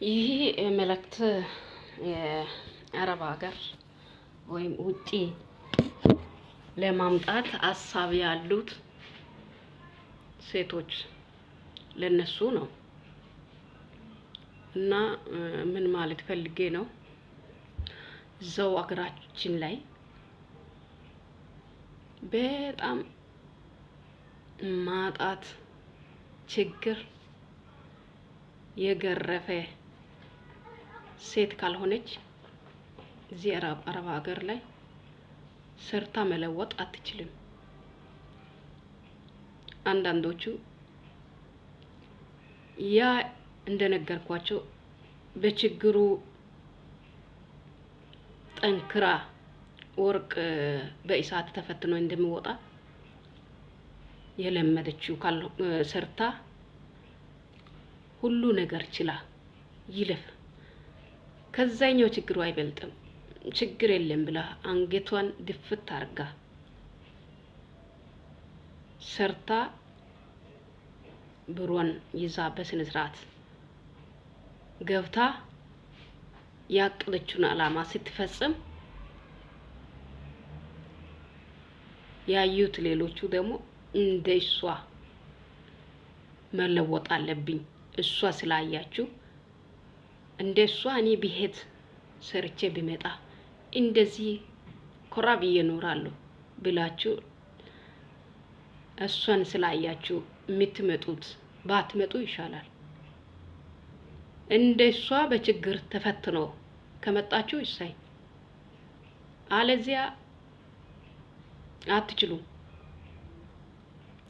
ይህ መልእክት የአረብ ሀገር ወይም ውጪ ለማምጣት ሀሳብ ያሉት ሴቶች ለነሱ ነው። እና ምን ማለት ፈልጌ ነው? እዛው ሀገራችን ላይ በጣም ማጣት ችግር የገረፈ ሴት ካልሆነች እዚህ አረብ ሀገር ላይ ሰርታ መለወጥ አትችልም። አንዳንዶቹ ያ እንደነገርኳቸው በችግሩ ጠንክራ ወርቅ በእሳት ተፈትኖ እንደሚወጣ የለመደችው ሰርታ ሁሉ ነገር ችላ ይለፍ፣ ከዛኛው ችግሩ አይበልጥም፣ ችግር የለም ብላ አንገቷን ድፍት አርጋ ሰርታ ብሯን ይዛ በስነ ስርዓት ገብታ ያቀደችውን ዓላማ ስትፈጽም ያዩት ሌሎቹ ደግሞ እንደ እሷ መለወጥ አለብኝ፣ እሷ ስላያችሁ እንደ እሷ እኔ ብሄድ ሰርቼ ብመጣ እንደዚህ ኮራ ብዬ እኖራለሁ ብላችሁ እሷን ስላያችሁ የምትመጡት ባትመጡ ይሻላል። እንደ እሷ በችግር ተፈትኖ ከመጣችሁ ይሳይ፣ አለዚያ አትችሉም።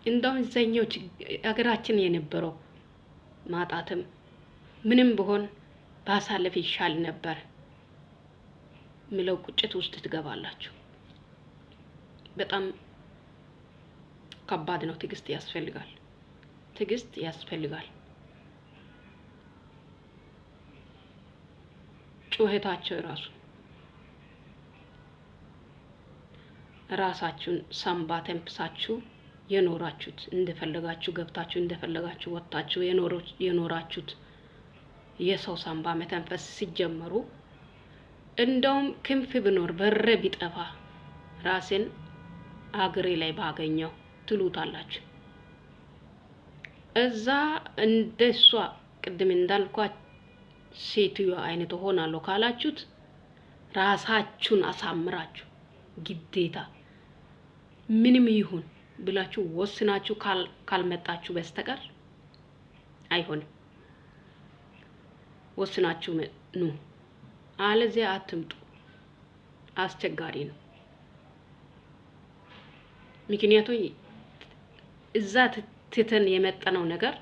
እንደውም እዛኛው ሀገራችን የነበረው ማጣትም ምንም ቢሆን ባሳለፍ ይሻል ነበር ምለው ቁጭት ውስጥ ትገባላችሁ። በጣም ከባድ ነው። ትዕግስት ያስፈልጋል። ትዕግስት ያስፈልጋል። ጩኸታቸው ራሱ ራሳችሁን ሳምባ ተንፍሳችሁ የኖራችሁት እንደፈለጋችሁ ገብታችሁ እንደፈለጋችሁ ወጥታችሁ የኖራችሁት የሰው ሳምባ መተንፈስ ሲጀመሩ እንደውም ክንፍ ብኖር በረ ቢጠፋ ራሴን አገሬ ላይ ባገኘው ትሉታላችሁ። እዛ እንደሷ ቅድም እንዳልኳት ሴትዮዋ አይነት ሆናለሁ ካላችሁት ራሳችሁን አሳምራችሁ ግዴታ ምንም ይሁን ብላችሁ ወስናችሁ ካልመጣችሁ በስተቀር አይሆንም። ወስናችሁ ኑ፣ አለዚያ አትምጡ። አስቸጋሪ ነው። ምክንያቱም እዛ ትተን የመጠነው ነገር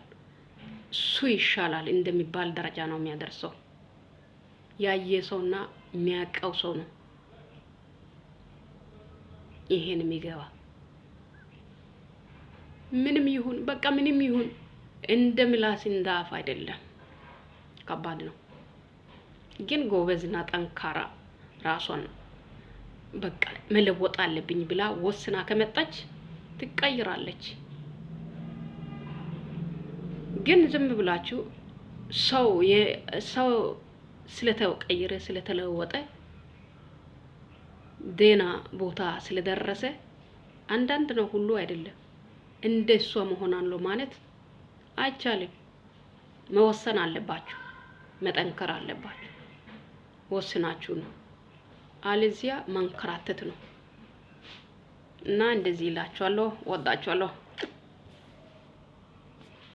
እሱ ይሻላል እንደሚባል ደረጃ ነው የሚያደርሰው። ያየ ሰውና የሚያውቀው ሰው ነው ይሄን የሚገባ። ምንም ይሁን በቃ ምንም ይሁን እንደ ምላስ እንደ አፍ አይደለም። ከባድ ነው። ግን ጎበዝና ጠንካራ ራሷን በቃ መለወጥ አለብኝ ብላ ወስና ከመጣች ትቀይራለች። ግን ዝም ብላችሁ ሰው ሰው ስለተቀየረ ስለተለወጠ ደህና ቦታ ስለደረሰ አንዳንድ ነው፣ ሁሉ አይደለም። እንደ እሷ መሆን አለው ማለት አይቻልም። መወሰን አለባችሁ፣ መጠንከር አለባችሁ። ወስናችሁ ነው፣ አለዚያ መንከራተት ነው። እና እንደዚህ ይላችኋለሁ። ወዳችኋለሁ።